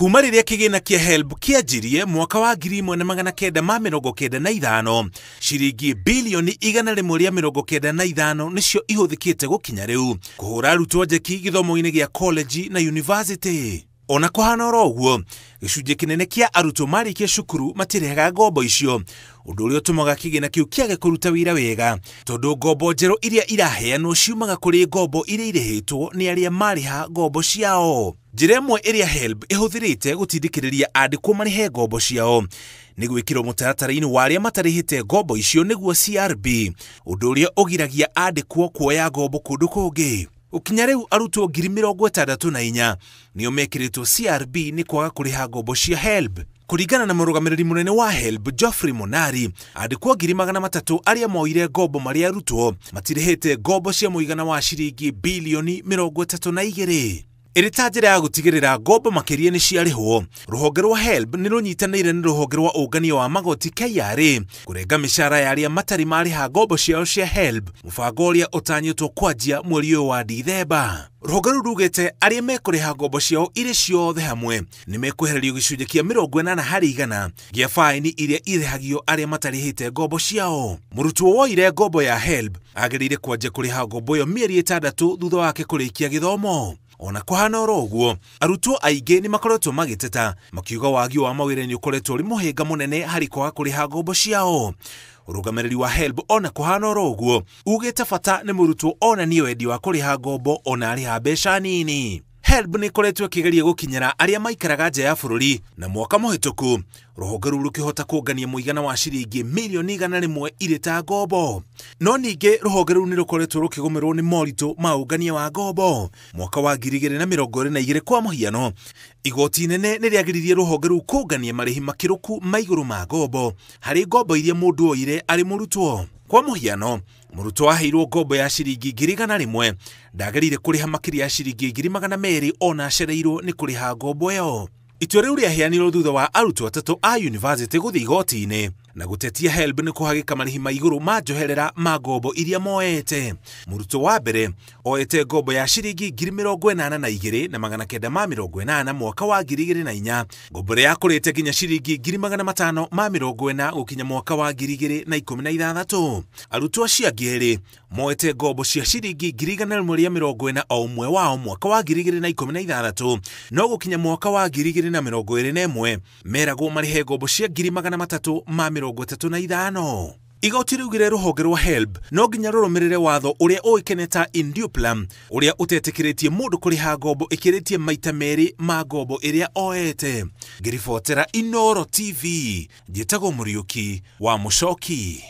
Kuma rĩrĩa kĩgĩna kĩa HELB kĩanjirie mwaka wa 1995, ciringi bilioni 195 nĩcio ihũthĩkĩte gũkinya rĩu kũhũra arutwo njeki gĩthomo-inĩ gĩa college na university. Ona kũhana oro ũguo, gĩcunjĩ kĩnene kĩa arutwo marĩkia cukuru matirĩhaga ngombo icio, ũndũ ũrĩa ũtũmaga kĩgĩna kĩu kĩage kũruta wĩra wega, tondũ ngombo njerũ iria iraheanwo ciumaga kũrĩ ngombo iria irĩhĩtwo nĩ arĩa marĩha ngombo ciao. Njĩra ĩmwe ĩrĩa HELB ĩhũthĩrĩte gũtindĩkĩrĩria andĩkwo marĩhe ngombo ciao nĩ gwĩkĩrwo mũtaratara-inĩ wa arĩa matarĩhĩte ngombo icio nĩguo CRB, ũndũ ũrĩa ũgiragia andĩkwo kuoya ngombo kũndũ kũngĩ. Gũkinya rĩu arutwo 64,000 nĩo mekĩrĩtwo CRB nĩ kwaga kũrĩha ngombo cia HELB. Kũringana na mũrũgamĩrĩri mũnene wa HELB Geoffrey Monari, andĩkwo 300,000 arĩa moire ngombo marĩ arutwo matirĩhĩte ngombo cia mũigana wa ciringi bilioni 32. Ĩrĩ ta njĩra ya gũtigĩrĩra ngombo makĩria nĩ ciarĩhwo, rũhonge rwa HELB nĩ rũnyitanĩire na rũhonge rwa ũngania wa magoti KRA kũrenga mĩcara ya arĩa matarĩ marĩha ngombo ciao cia HELB, mũbango ũrĩa ũtanyĩtwo kwanjia mweri ũyũ wa Dithemba. Rũhonge rũu rugĩte arĩa mekũrĩha ngombo ciao irĩ ciothe hamwe nĩ mekwehererio gĩcunjĩ kĩa 80% gĩa baini iria irĩhagio arĩa matarĩhĩte ngombo ciao. Mũrutwo woire ngombo ya HELB agĩrĩire kwanjia kũrĩha ngombo ĩyo mĩeri 6 thutha wake kũrĩkia gĩthomo. Ona kũhana oro ũguo, arutwo aingĩ nĩ makoretwo magĩteta makiuga wagi wa mawĩra nĩ ũkoretwo ũrĩ mũhĩnga mũnene harĩ kwaga kũrĩha ngombo ciao. Ũrũgamĩrĩri wa HELB ona kũhana oro ũguo ugĩte bata nĩ mũrutwo onanie wendi wa kũrĩha ngombo ona arĩha mbeca nini. HELB nĩ ĩkoretwo ĩkĩgeria gũkinyĩra arĩa maikaraga nja ya bũrũri, na mwaka mũhĩtũku rũhonge rũu rũkĩhota kũngania mũigana wa ciringi milioni 100 irĩ ta ngombo. No ningĩ rũhonge rũu nĩ rũkoretwo rũkĩgũmĩrwo nĩ moritũ ma ũngania wa ngombo. Mwaka wa 2022 kwa mũhiano, igoti inene nĩ rĩagiririe rũhonge rũu kũngania marĩhi makĩrũku ma igũrũ ma ngombo harĩ ngombo iria mũndũ oire arĩ mũrutwo. Kwa mũhiano, mũrutwo aheirwo ngombo ya ciringi 100,000 ndagĩrĩire kũrĩha makĩria ya ciringi 200,000 ona acereirwo nĩ kũrĩha ngombo ĩyo. Itua rĩu rĩaheanirwo thutha wa arutwo 3 a university gũthiĩ igoti-inĩ na gũtetia HELB nĩ kũhagĩka marĩhi ma igũrũ ma njoherera ma ngombo iria moete. Mũrutwo wa mbere oete ngombo ya ciringi 82,980 mwaka wa 2004, ngombo ĩrĩa yakũrĩte nginya ciringi 540,000 gũkinya mwaka wa 2016. Arutwo acio angĩ erĩ moete ngombo cia ciringi 140,000 o ũmwe wao mwaka wa 2016, no gũkinya mwaka wa 2021 meragwo marĩhe ngombo cia 335,000. Igoti riugire rũhonge rwa HELB no nginya rũrũmĩrĩre watho ũrĩa ũĩkaine ta Induplam, ũrĩa ũtetĩkĩrĩtie mũndũ kũrĩha ngombo ĩkĩrĩtie maita merĩ ma ngombo ĩrĩa oete. Ngĩribotera Inooro TV, njĩtagwo Mũriũki wa Mũcoki.